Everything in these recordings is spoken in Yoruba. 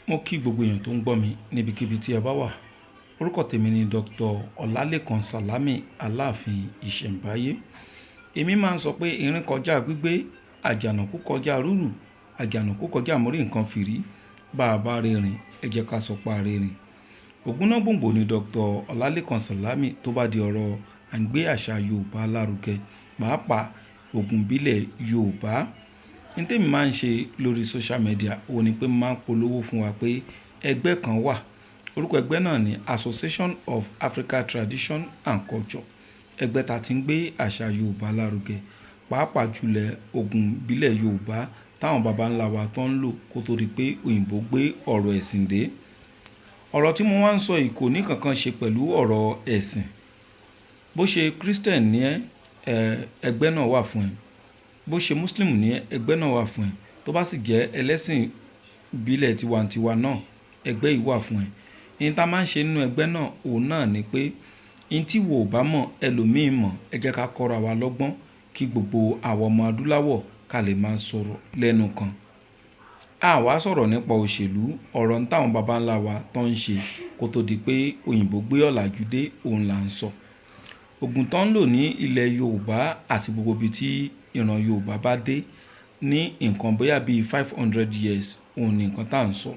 Mo kí gbogbo èèyàn tó ń gbọ́ mi níbikíbi tí ẹ bá wà. Orúkọ tèmi ni Dr. Ọlálékan Sàlámì Aláàfin Ìṣẹ̀mbáyé. Èmi máa ń sọ pé irin kọjá gbígbé, àjànàkú kọjá rúrù, àjànàkú kọjá mórí nǹkan fìrí. Bá a bá rìnrìn, ẹ jẹ́ ká sọ pé a rìnrìn. Ògúnnágbòǹgbò ni Dr. Ọlálékan Sàlámì tó bá di ọ̀rọ̀ à ń gbé àṣà Yorùbá lárugẹ, pàápàá ògùn ìbílẹ̀ Yorùbá. Ní tèmi máa ń ṣe lórí social media, òun ni pé mo máa ń polówó fún wa pé ẹgbẹ́ kan wà. Orúkọ ẹgbẹ́ náà ni Association of Africa Tradition and Culture. Ẹgbẹ́ ta tí ń gbé àṣà Yorùbá lárugẹ, pàápàá jùlọ ògùn ìbílẹ̀ Yorùbá táwọn baba ńlá wa tó ń lò kó tó di pé òyìnbó gbé ọ̀rọ̀ ẹ̀sìn dé. Ọ̀rọ̀ tí mo wá ń sọ yìí kò ní kankan ṣe pẹ̀lú ọ̀rọ̀ ẹ̀sìn. Bó ṣe Christian ní ẹ́, ẹgbẹ́ náà wà fún ẹ. Bó ṣe Muslim ní ẹ́, ẹgbẹ́ náà wà fún ẹ. Tó bá sì jẹ́ ẹlẹ́sìn ìbílẹ̀ tiwa-n-tiwa náà, ẹgbẹ́ yìí wà fún ẹ. Ohun tá a máa ń ṣe nínú ẹgbẹ́ náà, òun náà ni pé ohun tí ìwọ ò bá mọ̀, ẹlòmíì mọ̀. Ẹ jẹ́ ká kọ́ra wa lọ́gbọ́n kí gbogbo àwa ọmọ adúláwọ̀ ká lè máa sọ̀rọ̀ lẹ́nu kan. A wá sọ̀rọ̀ nípa òṣèlú, ọ̀rọ̀ ń táwọn baba ńlá wa tó ń ṣe kó tó di pé òyìnbó gbé ọ̀làjú dé, òun là ń sọ. Ògùn tó ń lò ní ilẹ̀ Yorùbá àti gbogbo ibi tí ìran Yorùbá bá dé ní nǹkan bóyá bí 500 years, òun ni nǹkan tá à ń sọ.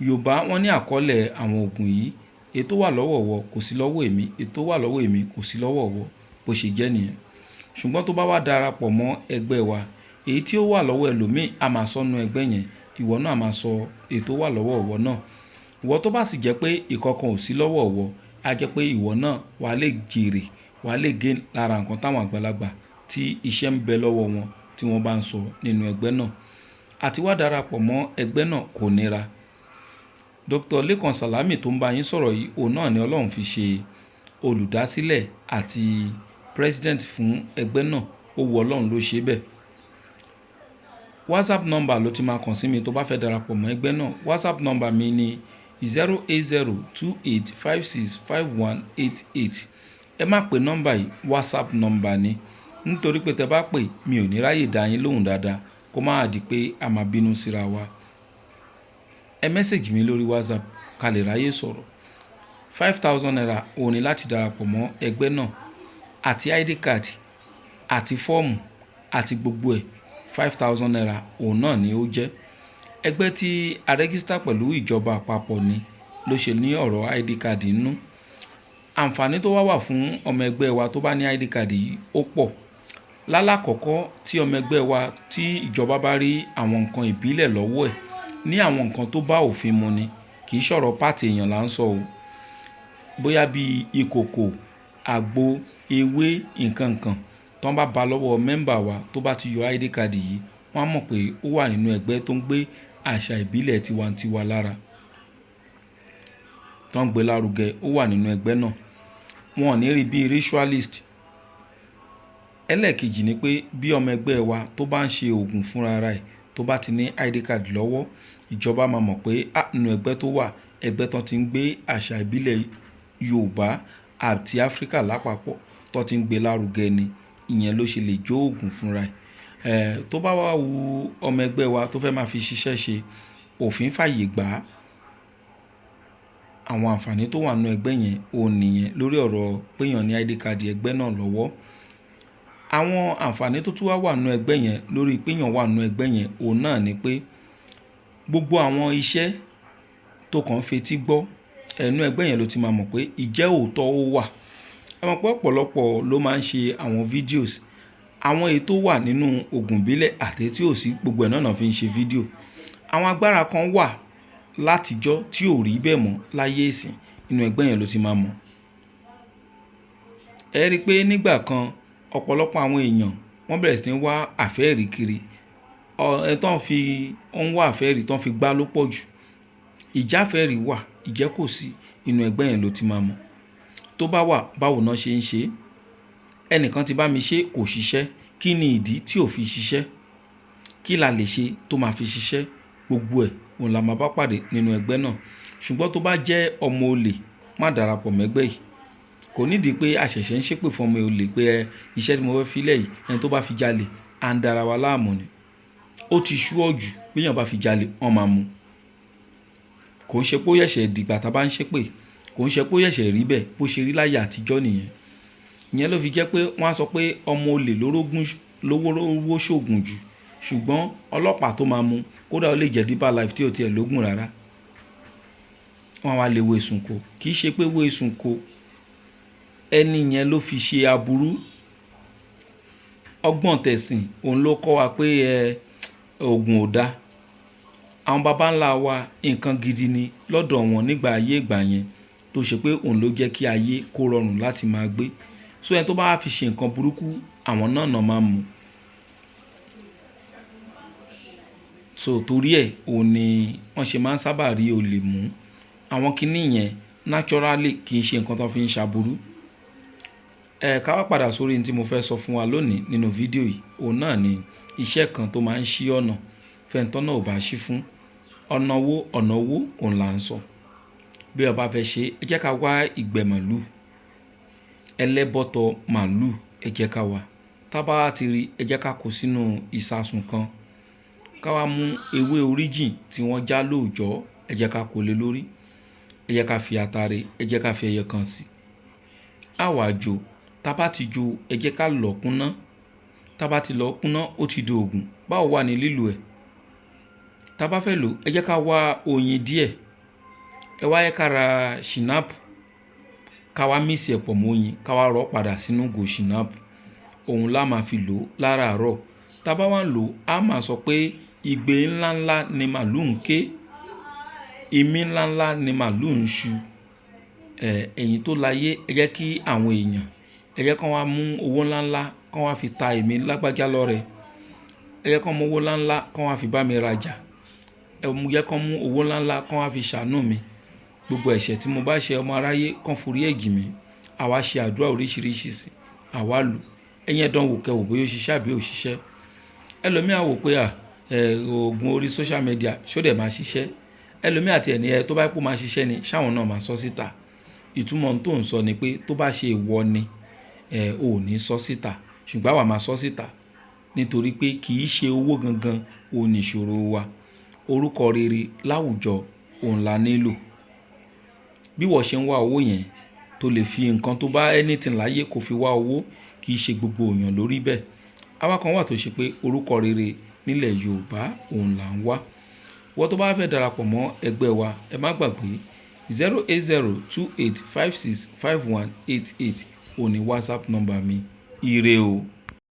Yorùbá wọ́n ní àkọọ́lẹ̀ àwọn ògùn yìí. Èyí tó wà lọ́wọ́ ìwọ kò sí lọ́wọ́ èmi, èyí tó wà lọ́wọ́ èmi kò sí lọ́wọ́ ìwọ, bó ṣe jẹ́ nìyẹn. Ṣùgbọ́n tó bá wá darapọ̀ mọ́ ẹgbẹ́ wa, èyí tí ó wà lọ́wọ́ ẹlòmíì a máa sọ nínú ẹgbẹ́ yẹn, ìwọ náà a máa sọ èyí tó wà lọ́wọ́ ìwọ náà. Ìwọ tó bá sì jẹ́ pé ìkankan ò sí lọ́wọ́ ìwọ, a jẹ́ pé ìwọ náà wà lè jèrè, wà lè gain lára nǹkan táwọn àgbàlagbà tí iṣẹ́ ń bẹ lọ́wọ́ wọn tí wọ́n bá ń sọ nínú ẹgbẹ́ náà. Àti wá darapọ̀ mọ́ ẹgbẹ́ náà kò nira. Dr. Lékan Sàlámì tó ń bá yín sọ̀rọ̀ yìí, òun náà ni Ọlọ́run fi ṣe olùdásílẹ̀ àti president fún ẹgbẹ́ náà. Ó wu Ọlọ́run ló ṣe bẹ́ẹ̀. WhatsApp number ló ti máa kàn sí mi tó bá fẹ́ darapọ̀ mọ́ ẹgbẹ́ náà. WhatsApp number mi ni 08028565188. Ẹ má pe nọ́mbà yìí, WhatsApp number ni. Nítorí pé tẹ bá pè, mi ò ní ráyè dá yín lóhùn dáadáa kó má di pé a máa bínú síra wa. Ẹ message mi lórí WhatsApp ká lè ráyè sọ̀rọ̀. ₦5,000 òun ni láti darapọ̀ mọ́ ẹgbẹ́ náà, àti ID card àti fọ́ọ̀mù àti gbogbo ẹ̀, ₦5,000 òun náà ni ó jẹ́. Ẹgbẹ́ tí a register pẹ̀lú ìjọba àpapọ̀ ni ló ṣe ní ọ̀rọ̀ ID card nínú. Àǹfààní tó wà wà fún ọmọ ẹgbẹ́ wa tó bá ní ID card yìí ó pọ̀. Lálákọ̀ọ́kọ́, tí ọmọ ẹgbẹ́ wa tí ìjọba bá rí àwọn nǹkan ìbílẹ̀ lọ́wọ́ ẹ̀, ní àwọn nǹkan tó bá òfin mu ni, kì í ṣọ̀rọ̀ part èèyàn là ń sọ o. Bóyá bí ìkòkò, àgbo, ewé, nǹkan kan tó bá ba lọ́wọ́ member wa tó bá ti yọ ID card yìí, wọ́n á mọ̀ pé ó wà nínú ẹgbẹ́ tó ń gbé àṣà ìbílẹ̀ tiwa-n-tiwa lára, tó ń gbé lárugẹ, ó wà nínú ẹgbẹ́ náà. Wọn ò ní rí bí ritualist. Ẹlẹ́ẹ̀kejì ni pé bí ọmọ ẹgbẹ́ wa tó bá ń ṣe òògùn fúnra ra ẹ̀, tó bá ti ní ID card lọ́wọ́, ìjọba máa mọ̀ pé á nínú ẹgbẹ́ tó wà, ẹgbẹ́ tó ti ń gbé àṣà ìbílẹ̀ Yorùbá àti Áfríkà lápapọ̀ tó ti ń gbé lárugẹ ni. Ìyẹn ló ṣe lè jó òògùn fúnra ẹ̀. Tó bá wá wu ọmọ ẹgbẹ́ wa tó fẹ́ máa fi ṣiṣẹ́ ṣe, òfin fàyè gbà á. Àwọn àǹfààní tó wà nínú ẹgbẹ́ yẹn òun nìyẹn lórí ọ̀rọ̀ pé èèyàn ní ID card ẹgbẹ́ náà lọ́wọ́. Àwọn àǹfààní tó tún wà wà nínú ẹgbẹ́ yẹn lórí pé èèyàn wà nínú ẹgbẹ́ yẹn, òun náà ni pé gbogbo àwọn iṣẹ́ tó kàn fetí gbọ́, ẹnu ẹgbẹ́ yẹn ló ti máa mọ̀ pé ìjẹ́ òótọ́ ó wà. Ẹ mọ̀ pé ọ̀pọ̀lọpọ̀ ló máa ń ṣe àwọn videos. Àwọn èyí tó wà nínú ògùn ìbílẹ̀ àti èyí tí ò sí, gbogbo ẹ̀ náà náà fi ń ṣe fídíò. Àwọn agbára kan wà látijọ́ tí ò rí bẹ́ẹ̀ mọ́ láyé ìsín, inú ẹgbẹ́ yẹn ló ti máa mọ̀. Ẹ rí i pé nígbà kan ọ̀pọ̀lọpọ̀ àwọn èèyàn wọ́n bẹ̀rẹ̀ sí ní wá àfẹ́ẹ̀rí kiri. Ẹ tó ń fi ń wá àfẹ́ẹ̀rí tó ń fi gbá ló pọ̀ jù. Ìjáfẹ́ẹ̀rí wà, ìjẹ́ kò sí, inú ẹgbẹ́ yẹn ló ti máa mọ̀. Tó bá wà, báwo náà ṣe ń ṣe? Ẹnìkan ti bá mi ṣe kò ṣiṣẹ́. Kí ni ìdí tí ò fi ṣiṣẹ́? Kí la lè ṣe tó máa fi ṣiṣẹ́? Gbogbo ẹ̀ òun la máa bá pàdé nínú ẹgbẹ́ náà. Ṣùgbọ́n tó bá jẹ́ ọmọ olè, má darapọ̀ mọ́ ẹgbẹ́ yìí. Kò nídìí pé àṣẹ̀ṣẹ̀ ń ṣépè fún ọmọ olè pé ẹ iṣẹ́ tí mo fẹ́ fi lẹ̀ yìí, ẹni tó bá fi jalè, à ń dára wa láàmú ni. Ó ti sú ọ jù bí èèyàn bá fi jalè, wọ́n máa mú. Kò ń ṣe pé ó ṣẹ̀ṣẹ̀ dìgbà tá a bá ń ṣépè, kò ń ṣe pé ó ṣẹ̀ṣẹ̀ rí bẹ́ẹ̀, bó ṣe rí láyé àtijọ́ nìyẹn. Ìyẹn ló fi jẹ́ pé wọ́n á sọ pé ọmọ olè lórógún lówó lówó ṣògùn jù, ṣùgbọ́n ọlọ́pàá tó máa mú, kódà ó lè jẹ́ Deeper Life tí ò tiẹ̀ lógún rárá. Wọ́n wá lè wo èsùn kò, kì í ṣe pé wo èsùn kò, ẹni yẹn ló fi ṣe aburú. Ọgbọ́n tẹ̀sìn òun ló kọ́ wa pé ẹ ògùn ò da. Àwọn baba ńlá wa, nǹkan gidi ni lọ́dọ̀ wọn nígbà ayé ìgbà yẹn, tó ṣe pé òun ló jẹ́ kí ayé kó rọrùn láti máa gbé. So ẹni tó bá fi ṣe nǹkan burúkú, àwọn náà náà máa mú. So torí ẹ̀, òun ni wọ́n ṣe máa ń sábà rí olè mú. Àwọn kiní yẹn naturally kì í ṣe nǹkan tó fi ń ṣàbùrú. Ẹ ká wá padà sórí ohun tí mo fẹ́ sọ fún wa lónìí nínú fídíò yìí. Òun náà ni iṣẹ́ kan tó máa ń ṣí ọ̀nà fẹ́ni tọ́nà ò bá ṣí fún. Ọ̀nà owó, ọ̀nà owó òun là ń sọ. Bí ọ bá fẹ́ ṣe, ẹ jẹ́ ká wá ìgbẹ́ màlúù, ẹlẹ́bọ̀tọ̀ màlúù, ẹ jẹ́ ká wá. Tá bá ti rí, ẹ jẹ́ ká kó sínú ìsasùn kan. Ká wá mú ewé oríjìn tí wọ́n já lóòjọ́, ẹ jẹ́ ká kó lé lórí. Ẹ jẹ́ ká fi atare, ẹ jẹ́ ká fi ẹyọ kan sí. A wá jó. Tá bá ti jó, ẹ jẹ́ ká lọ̀ kúnná. Tá bá ti lọ̀ kúnná, ó ti di òògùn. Báwo wà ní lílò ẹ̀? Tá bá fẹ́ lò, ẹ jẹ́ ká wá oyin díẹ̀. Ẹ wá yẹ ká ra ṣìnáàpù, ká wá mix ẹ̀ pọ̀ mọ́ oyin, ká wá rọ́ padà sínú ìgò ṣìnáàpù. Òun la máa fi lò láràárọ̀. Tá bá wá ń lò, a máa sọ pé igbe ńlá ńlá ni màlúù ń ké, imí ńlá ńlá ni màlúù ń ṣu. Ẹ̀yin tó láyé, ẹ jẹ́ kí àwọn èèyàn, ẹ jẹ́ kí wọ́n wá mú owó ńlá ńlá, kí wọ́n wá fi ta èmi lágbájá lọ́rẹ. Ẹ jẹ́ kí wọ́n mú owó ńlá ńlá, kí wọ́n wá fi bá mi rajà. Ẹ jẹ́ kí wọ́n mú owó ńlá ńlá, kí wọ́n wá fi ṣàánú mi. Gbogbo ẹ̀ṣẹ̀ tí mo bá ṣe ọmọ aráyé, kí wọ́n forí ẹ̀ jì mí. Àwa ṣe àdúrà oríṣiríṣi sí, àwa lò. Ẹ̀yin ẹ dán wò kẹ́ wò bóyá ó ṣiṣẹ́ àbí ò ṣiṣẹ́. Ẹlòmíì á wò pé à, òògùn orí social media ṣó dẹ̀ máa ṣiṣẹ́. Ẹlòmíì àti ẹni ẹ tó bá pé ó máa ṣiṣẹ́ ni, ṣáwọn náà máa sọ síta. Ìtumọ̀ ohun tó ń sọ ni pé tó bá ṣe ìwọ ni, ò ní sọ síta. Ṣùgbọ́n àwa máa sọ síta nítorí pé kì í ṣe owó gangan òun ní ìṣòro wa. Orúkọ rere láwùjọ òun la nílò. Bí ìwọ ṣe ń wá owó yẹn tó lè fi nǹkan tó bá anything láyé kó fi wá owó, kì í ṣe gbogbo èèyàn lórí bẹ́ẹ̀. Àwa kan wà tó ṣe pé orúkọ rere nílẹ̀ Yorùbá òun là ń wá. Ìwọ tó bá fẹ́ darapọ̀ mọ́ ẹgbẹ́ wa, ẹ má gbàgbé 08028565188 òun ni WhatsApp number mi. Ire o.